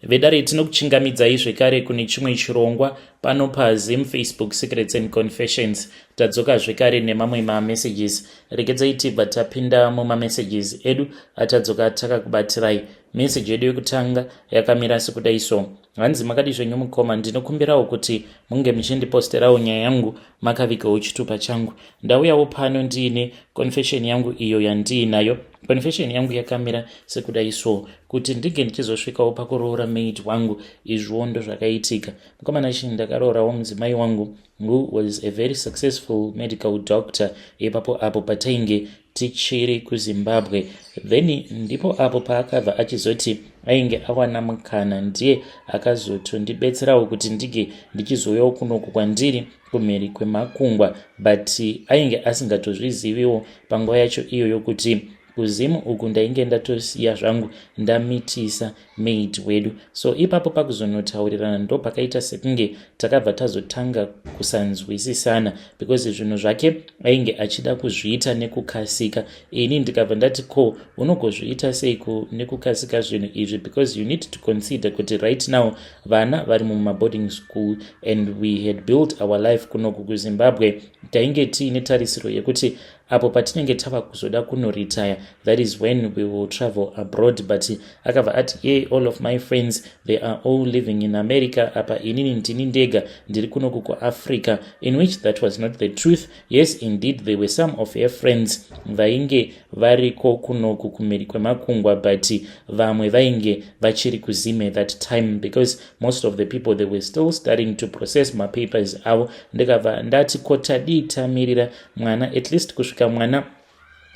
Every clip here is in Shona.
Vedare, tinokuchingamidzai zvekare kune chimwe chirongwa pano paZim Facebook Secrets and Confessions. Tadzoka zvekare nemamwe mamessages. Regedzai tibva tapinda mumamessages edu atadzoka takakubatirai. Meseji yedu yekutanga yakamira sekudai so. Hanzi, "Makadi zvenyu mukoma? Ndinokumbirawo kuti munge muchindiposterawo nyaya yangu makavigawo chitupa changu. Ndauyawo pano ndiine confession yangu iyo yandiinayo. Confession yangu yakamira sekudai so. Kuti ndinge ndichizosvikawo pakuroora maid wangu, izviwo ndo zvakaitika. Mukomana chi, ndakaroorawo mudzimai wangu who was a very successful medical doctor ipapo apo patainge tichiri kuZimbabwe. Then ndipo apo paakabva achizoti ainge awana mukana, ndiye akazotondibetserawo kuti ndinge ndichizouyawo kunoku kwandiri kumhiri kwemakungwa, but ainge asingatozviziviwo panguva yacho iyoyo kuti kuZimu uku ndainge ndatosiya zvangu ndamitisa maid wedu. So ipapo pakuzonotaurirana ndo pakaita sekunge takabva tazotanga kusanzwisisana, because zvinhu zvake ainge achida kuzviita nekukasika. Ini ndikabva ndati, 'Ko unogozviita sei nekukasika zvinhu izvi? Because you need to consider kuti right now vana vari mumaboarding school and we had built our life kunoku kuZimbabwe. Tainge tiine tarisiro yekuti apo patinenge tava kuzoda kunoretire, that is when we will travel abroad.' But akabva ati, 'Ye, all of my friends, they are all living in America. Apa inini ndini ndega ndiri kunoku kuAfrica,' in which that was not the truth. Yes, indeed, there were some of her friends vainge variko kunoku kumhiri kwemakungwa, but vamwe vainge vachiri kuZim that time, because most of the people, they were still starting to process mapapers avo. Ndikabva ndati, 'Ko tadii tamirira mwana at least kusvika mwana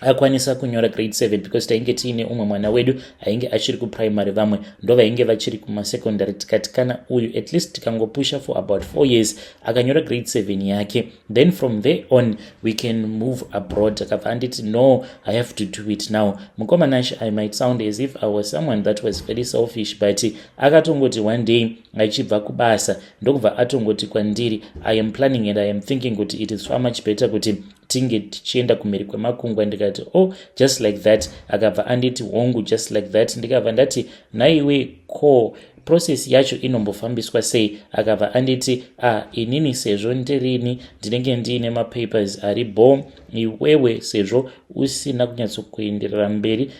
akwanisa kunyora grade 7?' Because tainge tiine umwe mwana wedu ainge achiri kuprimary, vamwe ndo vainge vachiri kumasecondary. Tikati kana uyu at least tikangopusha for about 4 years, akanyora grade 7 yake, then from there on we can move abroad. Akabva anditi, 'No, I have to do it now.' Mukoma Nash, I might sound as if I was someone that was very selfish, but akatongoti one day achibva kubasa, ndokubva atongoti kwandiri, 'I am planning and I am thinking kuti it is far much better kuti tinge tichienda kumhiri kwemakungwa.' Ndikati, 'Oh, just like that?' Akabva anditi, 'Hongu, just like that.' Ndikabva ndati, 'Naiwe, ko process yacho inombofambiswa sei?' Akabva anditi, 'Ah, inini sezvo ndirini ndinenge ndiine mapapers ari bo, iwewe sezvo usina kunyatsokuenderera mberi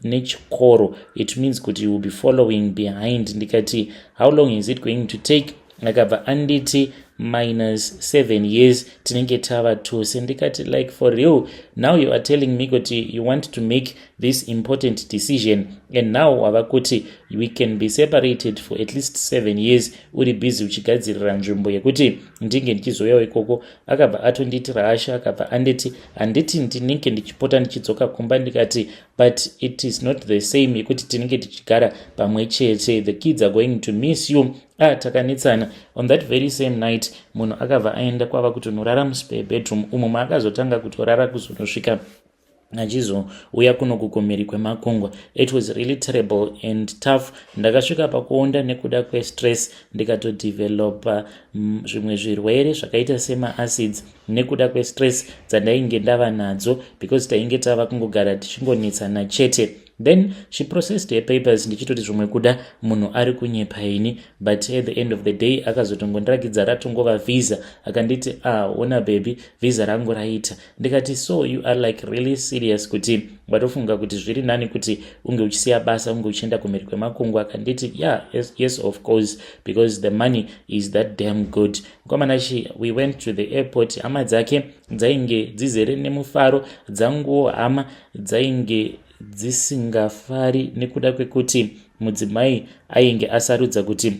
nechikoro, it means kuti you will be following behind.' Ndikati, 'How long is it going to take?' Akabva anditi, 'Minus 7 years tinenge tava tose.' Ndikati, 'Like, for real now you are telling me kuti you want to make this important decision, and now wava kuti we can be separated for at least 7 years, uri busy uchigadzirira nzvimbo yekuti ndinge ndichizoyawo ikoko?' Akabva atondiitira hasha. Akabva anditi, 'Handiti ndinenge ndichipota ndichidzoka kumba?' Ndikati, 'But it is not the same yekuti tinenge tichigara pamwe chete. The kids are going to miss you.' Ah, takanetsana. On that very same night munhu akabva aenda kwava kutonorara muspare bedroom, umo maakazotanga kutorara kuzonosvika achizouya kuno kukumhiri kwemakungwa. It was really terrible and tough. Ndakasvika pakuonda nekuda kwestress, ndikatodevelopa zvimwe zvirwere zvakaita semaacids nekuda kwestress dzandainge ndava nadzo, because tainge tava kungogara tichingonetsana chete. Then she processed her papers, ndichitoti zvimwe kuda munhu ari kunyepa ini, but at the end of the day akazotongondirakidza ratongova visa. Akanditi, 'Ah, ona baby, visa rangu raita.' Ndikati, 'So you are like really serious kuti watofunga kuti zviri nani kuti unge uchisiya basa, unge uchienda kumhiri kwemakungwa?' Akanditi, 'Yeah, yes, of course, because the money is that damn good.' Mukomanachi, we went to the airport. Hama dzake dzainge dzizere nemufaro, dzanguwo hama dzainge dzisingafari nekuda kwekuti mudzimai ainge asarudza kuti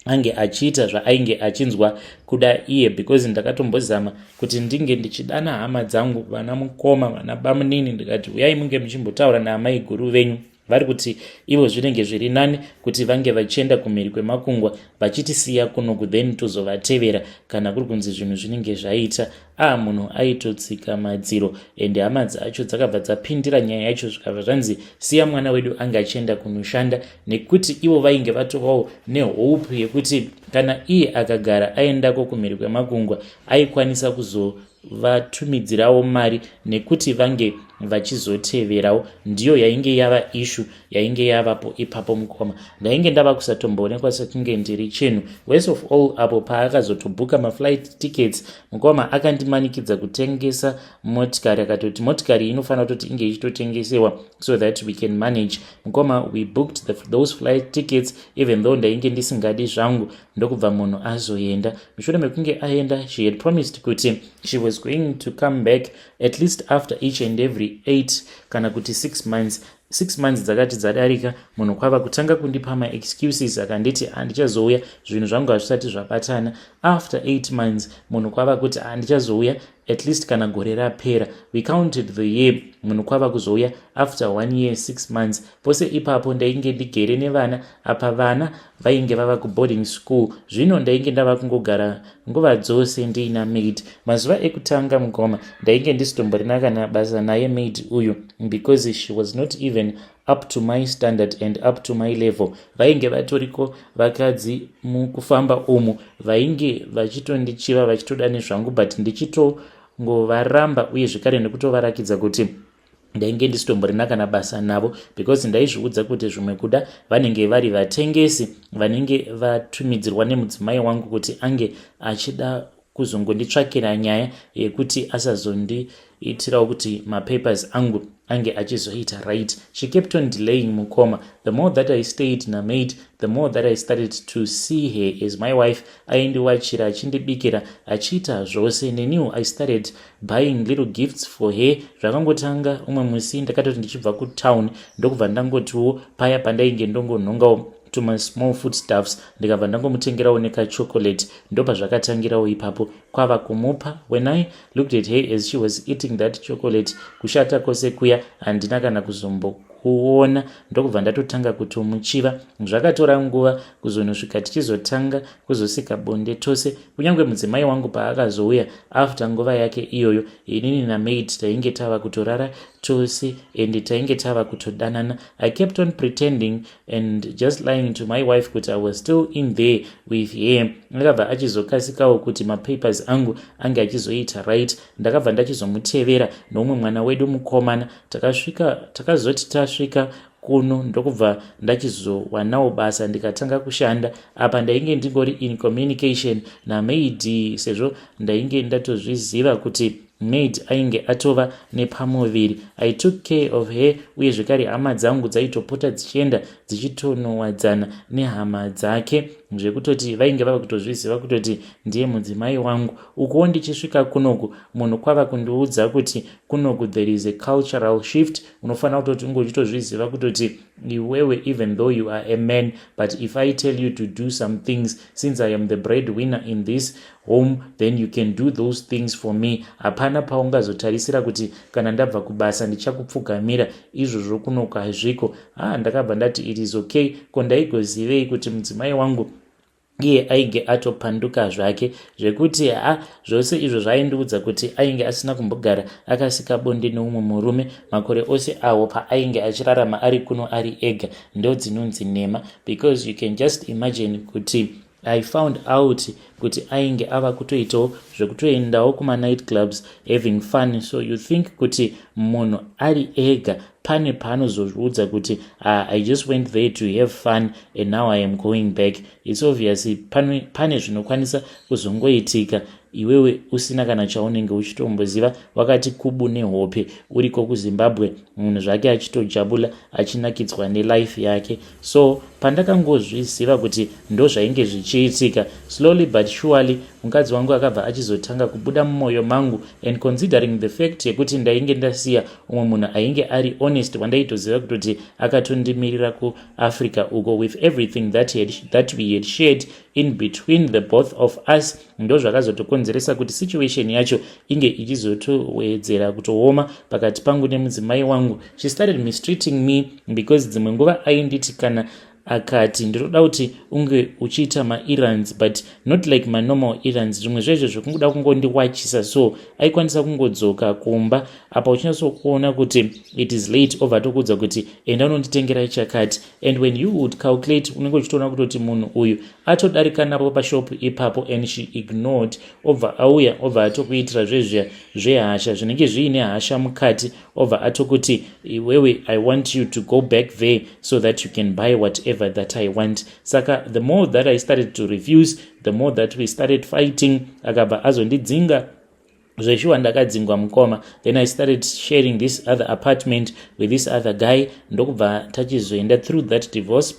ange achiita zvaainge achinzwa kuda iye, because ndakatombozama kuti ndinge ndichidana hama dzangu, vana mukoma, vana bamunini, ndikati, 'Uyai munge muchimbotaura naamai guru venyu. Vari kuti ivo zvinenge zviri nani kuti vange vachienda kumhiri kwemakungwa vachitisiya kunoku, then tozovatevera kana kuri kunzi zvinhu zvinenge zvaita.' A, munhu aitotsika madziro, ende hama dzacho dzakabva dzapindira nyaya yacho, zvikabva zvanzi, 'Siya mwana wedu ange achienda kunoshanda,' nekuti ivo vainge vatovawo nehope yekuti kana iye akagara aendako kumhiri kwemakungwa, aikwanisa kuzovatumidzirawo mari nekuti vange Vachizoteverawo, ndiyo yainge yava issue yainge yavapo ipapo, mukoma. Ndainge ndava kusatomboonekwa sekunge ndiri chinhu. Worst of all, apo paakazotobhuka maflight tickets, mukoma, akandimanikidza kutengesa motikari. Akatoti motikari inofanira kutoti inge ichitotengesewa so that we can manage. Mukoma, we booked those flight tickets even though ndainge ndisingadi zvangu. Ndokubva munhu azoenda. Mushure mekunge aenda, she had promised kuti she was going to come back at least after each and every 8 kana kuti 6 months. 6 months dzakati dzadarika, munhu kwava kutanga kundipa maexcuses. Akanditi, "Handichazouya, zvinhu zvangu hazvisati zvabatana." After 8 months, munhu kwava kuti, "Handichazouya at least kana gore rapera." We counted the year. Munhu kwava kuzouya after one year 6 months. Pose ipapo ndainge ndigere nevana. Apa vana vainge vava kuboarding school. Zvino ndainge ndava kungogara nguva dzose ndiina maid. Mazuva ekutanga, mukoma, ndainge ndisitomborina kana basa naye maid uyu because she was not even up to my standard and up to my level. Vainge vatoriko vakadzi mukufamba umu vainge vachitondichiva, vachitoda nezvangu, but ndichitongovaramba uye zvekare nekutovarakidza kuti ndainge ndisitomborina kana basa navo, because ndaizviudza kuti zvimwe kuda vanenge vari vatengesi vanenge vatumidzirwa nemudzimai wangu kuti ange achida kuzongonditsvakira nyaya yekuti asazondiitirawo kuti mapapers angu ange achizoita right. She kept on delaying, mukoma. The more that I stayed namaid, the more that I started to see her as my wife. Aindiwachira, achindibikira, achiita zvose. Neniwo I started buying little gifts for her. Zvakangotanga umwe musi, ndakatoti ndichibva kutown, ndokubva ndangotiwo paya pandainge ndongonhongawo tumasmall food stuffs, ndikabva ndangomutengerawo nekachocolate. Ndopazvakatangirawo ipapo, kwava kumupa. When I looked at her as she was eating that chocolate, kushata kwose kuya handina kana kuzombokuona. Ndokubva ndatotanga kutomuchiva. Zvakatora nguva kuzonosvika tichizotanga kuzosika bonde tose. Kunyange mudzimai wangu paakazouya after nguva yake iyoyo, inini namaid tainge tava kutorara tose and tainge tava kutodanana. I kept on pretending and just lying to my wife kuti I was still in there with her. Akabva achizokasikawo kuti mapapers angu ange achizoita right. Ndakabva ndachizomutevera noumwe mwana wedu mukomana. Takasvika, takazoti tasvika kuno, ndokubva ndachizowanawo basa, ndikatanga kushanda. Apa ndainge ndingori in communication namaid, sezvo ndainge ndatozviziva kuti maid ainge atova nepamuviri. I took care of her, uye zvekare hama dzangu dzaitopota dzichienda dzichitonowadzana nehama dzake, zvekutoti vainge vava kutozviziva kutoti ndiye mudzimai wangu. Ukuwo ndichisvika kunoku, munhu kwava kundiudza kuti kunoku there is a cultural shift. Unofanira kutoti unge uchitozviziva kutoti iwewe, even though you are a man, but if I tell you to do some things, since I am the bread winner in this home, then you can do those things for me. Hapana paungazotarisira kuti kana ndabva kubasa ndichakupfugamira. Izvozvo kunoku hazviko. Ha, ndakabva ndati it is okay. Ko ndaigozivei kuti mudzimai wangu iye ainge atopanduka zvake, zvekuti ha, zvose izvo zvaindiudza kuti ainge asina kumbogara akasika bonde neumwe murume makore ose awo paainge achirarama ari kuno ari ega, ndo dzinonzi nhema, because you can just imagine kuti I found out kuti ainge ava kutoitawo zvekutoendawo kumanight clubs, having fun. So you think kuti munhu ari ega pane paanozozviudza kuti "I just went there to have fun and now I am going back"? It's obvious pane zvinokwanisa kuzongoitika iwewe usina kana chaunenge uchitomboziva, wakati kubu nehope uriko kuZimbabwe, munhu zvake achitojabula, achinakidzwa nelife yake. So pandakangozviziva kuti ndo zvainge zvichiitika, slowly but surely mukadzi wangu akabva achizotanga kubuda mumwoyo mangu. And considering the fact yekuti ndainge ndasiya umwe munhu ainge ari honest, wandaitoziva kutoti akatondimirira kuAfrica uko, with everything that we had shared in between the both of us, ndo zvakazotokonzeresa kuti situation yacho inge ichizotowedzera kutooma pakati pangu nemudzimai wangu. She started mistreating me because dzimwe nguva ainditi kana Akati, "Ndinoda kuti unge uchiita maerrands, but not like manormal errands, zvimwe zvezvo zvekungoda kungondiwachisa." So aikwanisa kungodzoka kumba apa uchinyatsokuona kuti it is late, obva tokuudza kuti, "Enda unonditengera chakati." And when you would calculate, unenge uchitoona kutoti munhu uyu atodarika napo pashopu ipapo and she ignored. Obva auya, obva atokuitira zvezviya zvehasha, zvinenge zviine hasha mukati, obva atokuti, "Iwewe, I want you to go back there so that you can buy whatever that I want." Saka the more that I started to refuse, the more that we started fighting. Akabva azondidzinga. Zveshuwa ndakadzingwa, mukoma. Then I started sharing this other apartment with this other guy. Ndokubva tachizoenda through that divorce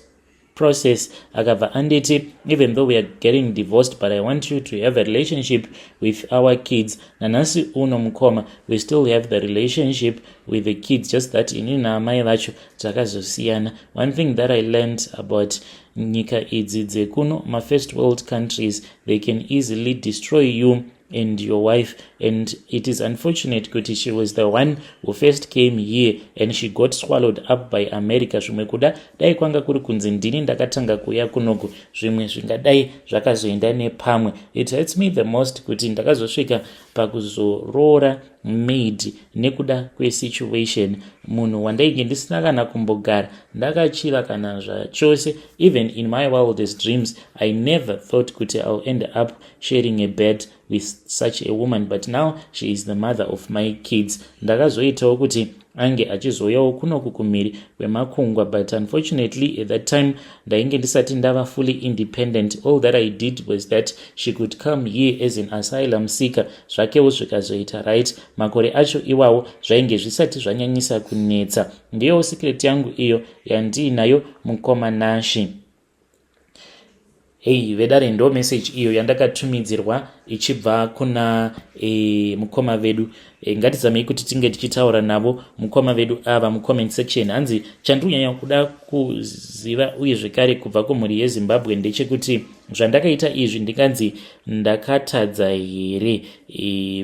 process. Akabva anditi, "Even though we are getting divorced, but I want you to have a relationship with our kids." Nanhasi uno, mukoma, we still have the relationship with the kids, just that inini naamai vacho takazosiyana. One thing that I learned about nyika idzi dzekuno, mafirst world countries, they can easily destroy you and your wife, and it is unfortunate kuti she was the one who first came here and she got swallowed up by America. Zvimwe kuda dai kwanga kuri kunzi ndini ndakatanga kuuya kunoku, zvimwe zvingadai zvakazoenda nepamwe. It hurts me the most kuti ndakazosvika pakuzoroora maid nekuda kwesituation, munhu wandainge ndisina kana kumbogara ndakachiva kana zvachose. Even in my wildest dreams, I never thought kuti I'll end up sharing a bed with such a woman, but now she is the mother of my kids. Ndakazoitawo kuti ange achizouyawo kunoku kumhiri kwemakungwa, but unfortunately at that time ndainge ndisati ndava fully independent. All that I did was that she could come here as an asylum seeker. Zvakewo zvikazoita right. Makore acho iwawo zvainge zvisati zvanyanyisa kunetsa. Ndiyowo secret yangu iyo yandiinayo, mukoma Nashi. Hei vedare, ndo message iyo yandakatumidzirwa ichibva kuna mukoma vedu. Ngatizamei kuti tinge tichitaura navo mukoma vedu ava mucomment section. Hanzi, "Chandiri kunyanya kuda kuziva uye zvekare kubva kumhuri yeZimbabwe ndechekuti zvandakaita izvi ndinganzi ndakatadza here?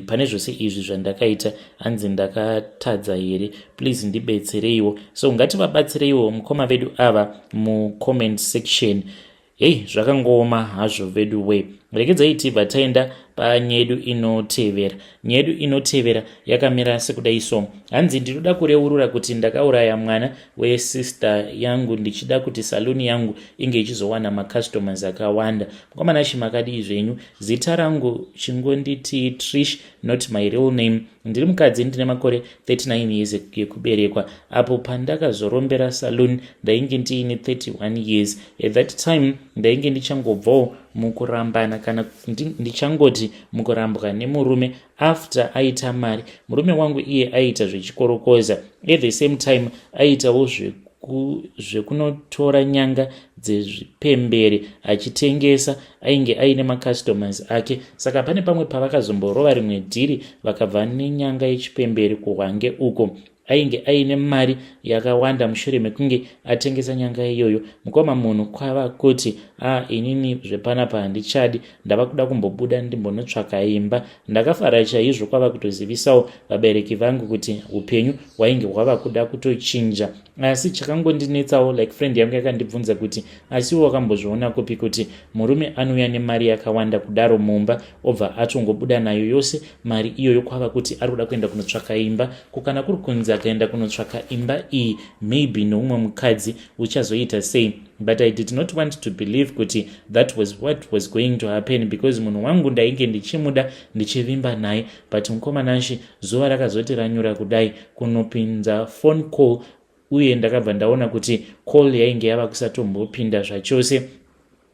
Pane zvose izvi zvandakaita, hanzi ndakatadza here? Please ndibetsereiwo." So ngativabatsireiwo mukoma vedu ava mucomment section. Hei, zvakangooma hazvo vedu we. Regedzai tibva taenda panyedu inotevera. Nyedu inotevera yakamira sekudai so. Hanzi, "Ndinoda kureurura kuti ndakauraya mwana wesister yangu ndichida kuti saluni yangu inge ichizowana macustomers akawanda. Mukomana chimakadii zvenyu? Zita rangu chingonditi Trish, not my real name. Ndiri mukadzi, ndine makore 39 years ekuberekwa. Apo pandakazorombera saloon ndainge ndiine 31 years. At that time ndainge ndichangobvawo mukurambana, kana ndichangoti mukurambwa nemurume after aita mari. Murume wangu iye aiita zvechikorokoza. At the same time aiitawo zvekunotora nyanga dzezvipembere achitengesa. Ainge aine macustomers ake. Saka pane pamwe pavakazomborova rimwe dhiri, vakabva nenyanga yechipembere kuHwange uko. Ainge aine mari yakawanda mushure mekunge atengesa nyanga iyoyo. Mukoma, munhu kwava kuti, 'A, inini zvepanapa handichadi, ndava kuda kumbobuda ndimbonotsvaka imba.' Ndakafara chaizvo, kwava kutozivisawo vabereki vangu kuti upenyu hwainge hwava kuda kutochinja. Asi chakangondinetsawo, like friend yangu yakandibvunza kuti, asiwo wakambozviona kupi kuti murume anouya nemari yakawanda kudaro mumba, obva atongobuda nayo yose mari iyoyo, kwava kuti ari kuda kuenda kunotsvaka imba? Kukana kuri kunzi akaenda kunotsvaka imba iyi maybe noumwe mukadzi, uchazoita sei? But I did not want to believe kuti that was what was going to happen, because munhu wangu ndainge ndichimuda, ndichivimba naye. But mukoma Nashi, zuva rakazoti ranyura kudai, kunopinza phone call, uye ndakabva ndaona kuti call yainge yava kusatombopinda zvachose.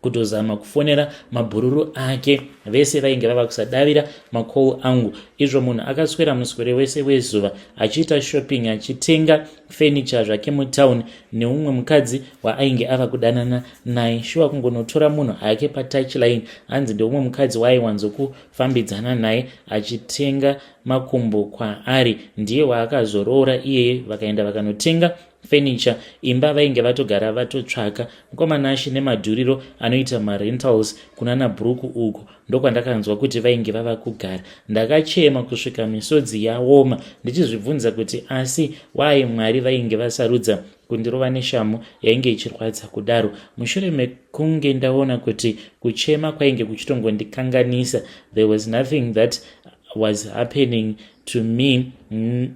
Kutozama kufonera mabhururu ake vese, vainge vava kusadavira macall angu. Izvo munhu akaswera muswere wese wezuva achiita shopping, achitenga furniture zvake mutauni neumwe mukadzi waainge ava kudanana naye. Shuwa, kungonotora munhu ake patouchline, hanzi ndeumwe mukadzi waaaiwanzokufambidzana naye achitenga makumbo kwaari, ndiye waakazoroora iyeye. Vakaenda vakanotenga furniture, imba vainge vatogara vatotsvaka, mukoma Nashi, nemadhuriro anoita marentals kunana Brooke uko, ndokwandakanzwa kuti vainge vava kugara. Ndakachema kusvika misodzi yaoma, ndichizvibvunza kuti asi wai Mwari vainge vasarudza kuti Kundirova neshamhu yainge ichirwadza kudaro. Mushure mekunge ndaona kuti kuchema kwainge kuchitongondikanganisa, there was nothing that was happening to me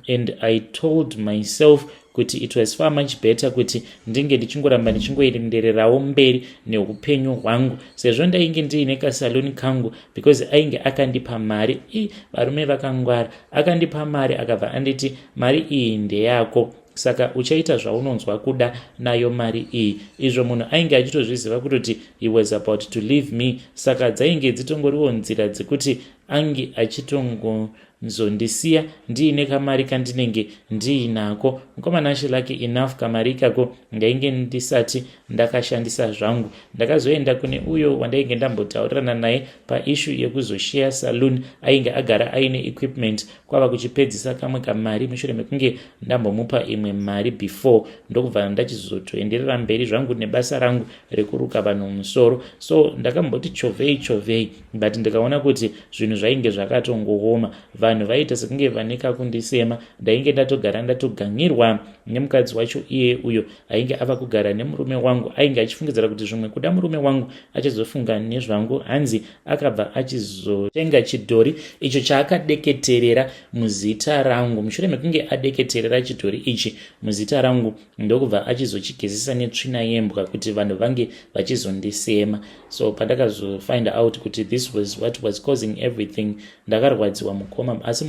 and I told myself kuti it was far much better kuti ndinge ndichingoramba ndichingoendererawo mberi neupenyu hwangu, sezvo ndainge ndiine kasaluni kangu, because ainge akandipa mari. I varume vakangwara. Akandipa mari, akabva anditi, "Mari iyi ndeyako, saka uchaita zvaunonzwa kuda nayo mari iyi." Izvo munhu ainge achitozviziva kutoti he was about to leave me, saka dzainge dzitongoriwo nzira dzekuti ange achitongonzondisiya ndiine kamari kandinenge ndiinako. Mukomana ashe, lucky enough, kamari ikako ndainge ndisati ndakashandisa zvangu. Ndakazoenda kune uyo wandainge ndambotaurirana naye paissue yekuzosheya saloon. Ainge agara aine equipment, kwava kuchipedzisa kamwe kamari mushure mekunge ndambomupa imwe mari before, ndokubva ndachizotoenderera mberi zvangu nebasa rangu rekuruka vanhu musoro. So ndakamboti chovhei chovhei, but ndikaona kuti zvinhu zvainge zvakatongooma. Vanhu vaiita sekunge vane kakundisema. Ndainge ndatogara ndatoganyirwa nemukadzi wacho iye uyo ainge ava kugara nemurume wangu. Ainge achifungidzira kuti zvimwe kuda murume wangu achizofunga nezvangu. Hanzi akabva achizotenga chidhori icho chaakadeketerera muzita rangu. Mushure mekunge adeketerera chidhori ichi muzita rangu, ndokubva achizochigezesa netsvina yembwa kuti vanhu vange vachizondisema. So pandakazofind out kuti this was what was causing everything, ndakarwadziwa, mukoma. Asi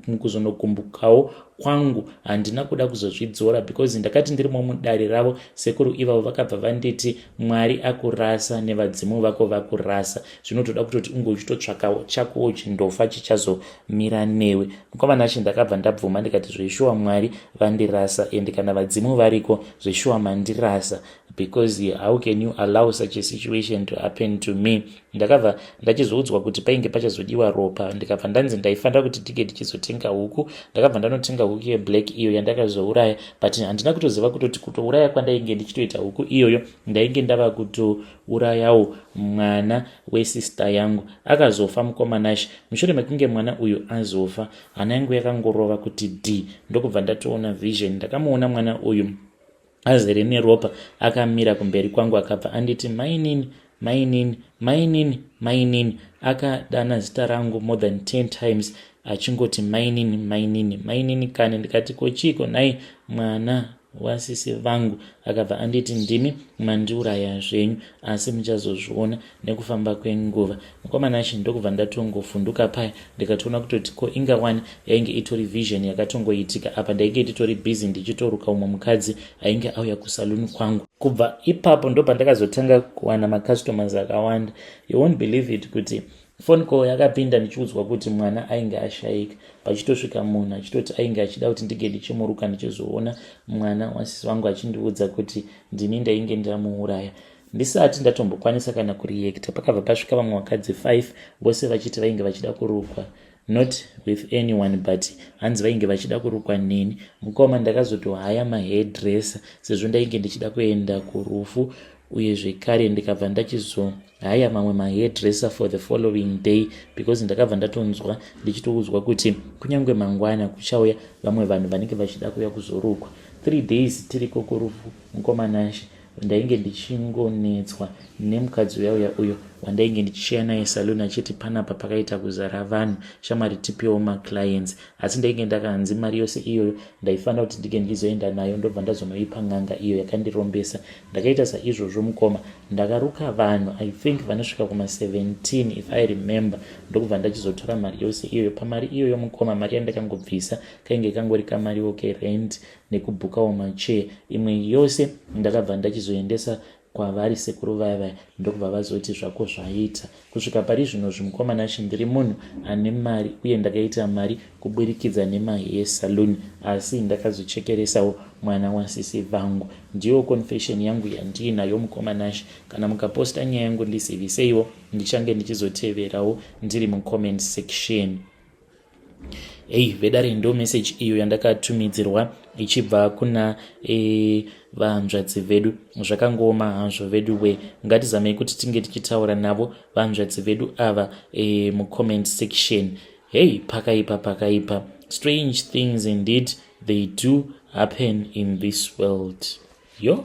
mukuzonogumbukawo kwangu, handina kuda kuzozvidzora, because ndakati ndirimo mudare ravo, sekuru ivavo vakabva vanditi, "Mwari akurasa nevadzimu vako vakurasa. Zvinotoda kutoti unge uchitotsvakawo chakowo chindofa chichazomira newe." Mukomana achi, ndakabva ndabvuma, ndikati, "Zveshuwa Mwari vandirasa, ende kana vadzimu variko, zveshuwa mandirasa, because how can you allow such a situation to happen to me?" Ndakabva ndachizoudzwa kuti painge pachazodiwa ropa. Ndikabva ndanzi ndaifanira kuti tige tichizotenga huku. Ndakabva ndanotenga huku yeblack iyo yandakazouraya, but handina kutoziva kutoti kutouraya kwandainge ndichitoita huku iyoyo, ndainge ndava kutourayawo mwana wesister yangu. Akazofa, mukomanashi. Mushure mekunge mwana uyu azofa, hana yangu yakangorova kuti d, ndokubva ndatoona vision. Ndakamuona mwana uyu azere neropa, akamira kumberi kwangu. Akabva anditi, "Mainini, mainini, mainini, mainini." Akadana zita rangu more than 10 times, achingoti, "Mainini, mainini, mainini kani." Ndikati, "Kochiko nhai, mwana wasisi vangu?" Akabva anditi, "Ndimi mandiuraya zvenyu, asi muchazozviona nekufamba kwenguva." Mukomana achi, ndokubva ndatongovhunduka paya, ndikatoona kutoti ko ingawani yainge itori vision yakatongoitika apa. Ndainge nditori busy ndichitoruka umwe mukadzi ainge auya kusaluni kwangu. Kubva ipapo ndo pandakazotanga kuwana macustomers akawanda. You won't believe it kuti phone call yakapinda ndichiudzwa kuti mwana ainge ashayika, pachitosvika munhu achitoti ainge achida kuti ndige ndichimuruka. Ndichizoona mwana wasisi vangu achindiudza kuti ndini ndainge ndamuuraya. Ndisati ndatombokwanisa kana kureacta, pakabva pasvika vamwe vakadzi 5, vose vachiti vainge vachida kurukwa, not with anyone, but hanzi vainge vachida kurukwa neni. Mukoma, ndakazotohaya mahairdresser sezvo ndainge ndichida kuenda kurufu, uye zvekare ndikabva ndachizohaya mamwe mahairdresser for the following day, because ndakabva ndatonzwa ndichitoudzwa kuti kunyange mangwana kuchauya vamwe vanhu vanenge vachida kuuya kuzorukwa. 3 days tiriko kurufu, mukomanashe, ndainge ndichingonetswa nemukadzi uya uya uyo wandainge ndichishiya naye saluni, achiti, "Panapa pakaita kuzara vanhu, shamwari, tipiwo maclients." Asi ndainge ndakanzi mari yose iyoyo ndaifanira kuti ndinge ndichizoenda nayo, ndobva ndazonoipa n'anga iyo yakandirombesa. Ndakaita saizvozvo, mukoma. Ndakaruka vanhu, I think vanosvika kuma17 if I remember, ndokubva ndachizotora mari yose iyoyo. Pamari iyoyo, mukoma, mari yandakangobvisa kainge kangori kamariwo kerent nekubhukawo machair. Imwe yose ndakabva ndachizoendesa kwavari sekuru vaya vaya, ndokubva vazoti zvako zvaita. Kusvika pari zvino zvimukomanashi, ndiri munhu ane mari, uye ndakaita mari kuburikidza nemahair salon, asi ndakazochekeresawo mwana wasisi vangu. Ndiyo confession yangu yandiinayo, mukomanashi. Kana mukaposta nyaya yangu, ndiziviseiwo, ndichange ndichizoteverawo ndiri mucomment section. Ei vedare, ndo message iyo yandakatumidzirwa ichibva kuna vanzvadzi vedu. Zvakangooma hazvo vedu we. Ngatizamei kuti tinge tichitaura navo vanzvadzi vedu ava mucomment section. Hei, pakaipa, pakaipa. Strange things indeed, they do happen in this world. Yo.